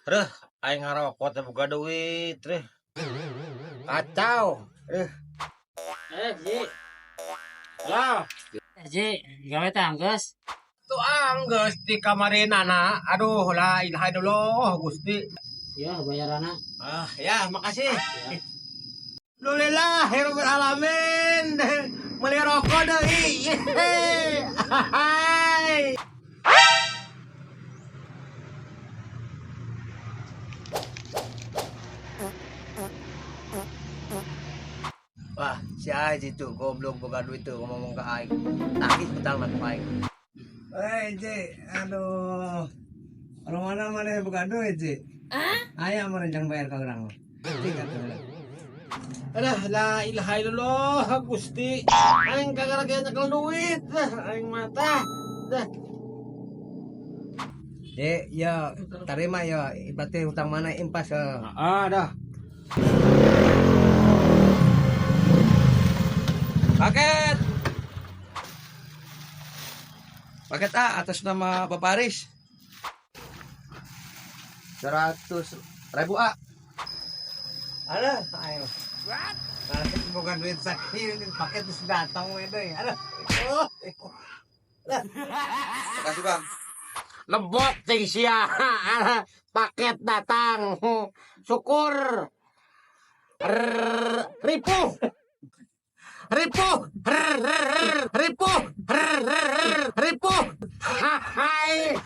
Reh, aing ngarokok teh boga duit, reh. Kacau. Reh. Eh, Ji. Halo. Ji, gawe teh anggeus. Tuh anggeus di kamarinana. Aduh, la ilaha illallah, Gusti. Ya, bayaranna. Ah, ya, makasih. Ya. Alhamdulillah, rabbil alamin. Meuli rokok deui. Hai. Wah, si Aji tuh goblok boga duit tuh ngomong ke aing. Tagih utang lah ke aing. Eh, Ji, aduh. Orang mana mana buka duit, Ji? Ayah mau rencang bayar ke orang. Tingkat tuh. Aduh, la ilaha illallah, Gusti. Aing kagak lagi nyekel duit. Aing mata. Dah. Ji, ya terima ya, berarti utang mana impas ya. Ah, dah. Paket. Paket A atas nama Bapak Aris. 100.000 A. Aduh, ayo. What? Bukan duit saya ini paket terus datang we deui. Aduh. Oh. Makasih, Bang. Lebok ting sia. Paket datang. Syukur. Rrrr, ripuh. Ripuh. Rrrr, ripuh. Rrrr, ripuh. Hai.